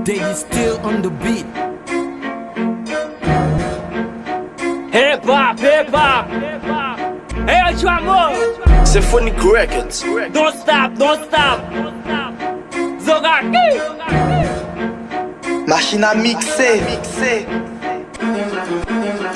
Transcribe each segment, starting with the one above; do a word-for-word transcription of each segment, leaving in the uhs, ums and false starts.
Daddy still on the beat. Hip hop, hip hop. Hey, yo, Dramo. Symphonic Records. Don't stop, don't stop. Zogaki. Machin a mikse.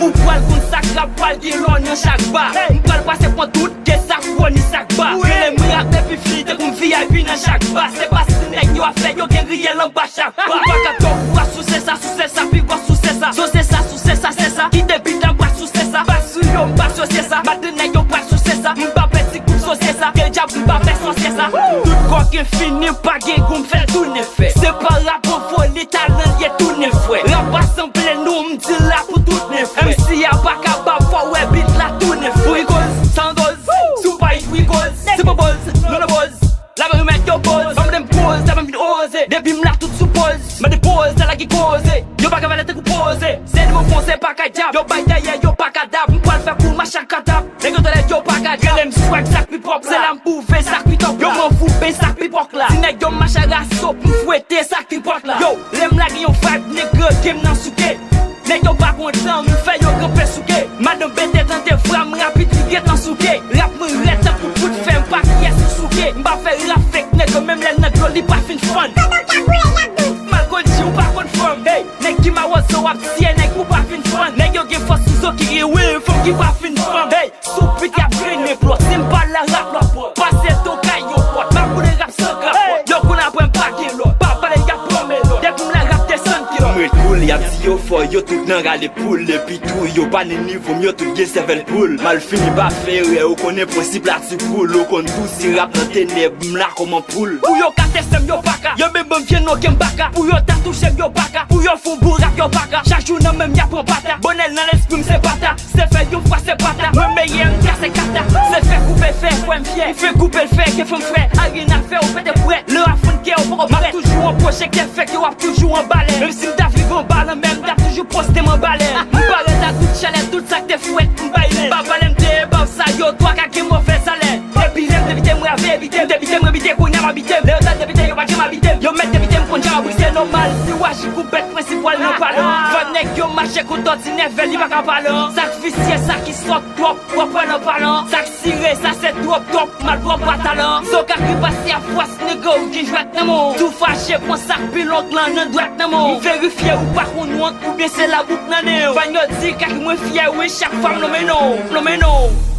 Ou pral konn sa k rap pral gen lò nan chak ba. M pral pase pran tout ke sa k wò ni sa k ba. Rele m rap epi fini tankou m V I P nan chak ba. Se pa si nèg yo ap fè yo gen riyèl anba chak ba. Ou pa ka twò ou a souse sa, souse sa, pi gwo souse sa. Souse sa, souse sa, se sa. Kite bit la bwa souse sa. Pa sou yo, m pa souse sa. Maten nèg yo pa souse sa. M pa pè ti koup souse sa. Ke dyab m pa pè sòsye sa. Tout kòk enfini, pa gen gou m fè tounen fè. Se pa rap an foli, talan l ye tounen frè. Rap pa sanble nou, m di la pou tout nen frè. M C a pa kapab, fò w wè bit la tounen frè. Pou ikoz, san doz, si w pa it wi koz. Se pa boz, non non boz. Lave remèd yo boz, ban m de m poz, sa pa m vin oze. Depi m la tout sou poz, mande poz, sa la ki koze. Yo pa ka valè tankou poze. Se nou fon, se pa ka dyab. Yo bay dèyè, yo pa ka dab. M pral fè kou machin katab. Nèg yo tande yo pa ka djab. Rele m swag sa k pi pòp la. Se la m pouve sa k pi tòp la. Yo m anvoube sa k pi pòk la. Ti nèg yo mache a raso pou m fwete sa k pi pòk la. Yo, lè m lage yon vibe, nèg yo gen m nan souke. Nèg yo pa kontan, m fè yo kanpe souke. Madan bete tande vwa m rapid li gentan souke. Rap mwen rèd tankou bout fè, m pa kiyès ou souke. M pa fè rap fake, nèg yo menm lè l nan dlo li pa fin fann. M al konn di ou pa konn fanm. Hey, nèg ki mawozo w ap tiye nèg pou pa fin fann. Nèg yo gen fòs sou zo ki gen wi fanm ki pa fin fanm. Hey, sou pit y ap grennen plòt. Si m pa la rap la pòt. Pase to kay yon pòt. M ap boule rap san kapòt. Yo konn apre m pa gen lòt. Pa pale y ap pran melòt. Depi m la rap desann kilòt. M ret poul, y ap di yo fò, yo tout nan rale poul. Epi tou, yo pa ni nivo m, yo tout gen sèvèl poul. M al fini pa fè erè, ou konnen prensip la ti poul. Ou konn tou si rap nan tenèb, m la kòm anpoul. Pou yo ka teste m, yo pa ka. Yo menm ban m vye non ke m baka. Pou yo ta touche m, yo pa ka. Pou yo fon bourap, yo pa ka. Chak jou nan men m, y ap pran bata. Bonè nan lespri m, se bata. Se fè yon fwa se pata. Mwen meyè m kase kata. Se fè koupe fè fwè m fyè. M fè koupe l fè ke fanm frè. Aryen afè ou pete pwè. Lè w ap fonn kè ou poko prè. M ap toujou an pwojektè fè ke w ap toujou anba lè. Menm si m ta viv anba lanmè m t ap toujou poste m anba lè. M parèt a tout chalè tout sa k te fwèt m bay lè. Pa pale m de ba w sa yo twa ka gen movèz alè. Depi lè m debite m rave evite m. Debite m rebite kounye a m abite m. Lè yo ta debite yo pa janm abite m. Yo mèt debite m konn jan abri se nòmal. Si w aji kou bèt prensip w al nan palan. Fò nèg yo mache kou tòti nèvè li pa ka palan. Sa k visye sa ki sòt twòp w ap pran nan palan. Sa k sire sa se twòp twòp mal pwòp pa talan. Zo kaki pase a fòs nèg ou gen jwèt nan men w. Tou fache pran sa k pi long lan nan dwèt nan men w. M verifye ou pa konn wont oubyen se labouk nan nen w. Fanm yo di kaki mwen fyè wi chak fwa m lonmen non w. Lonmen non w.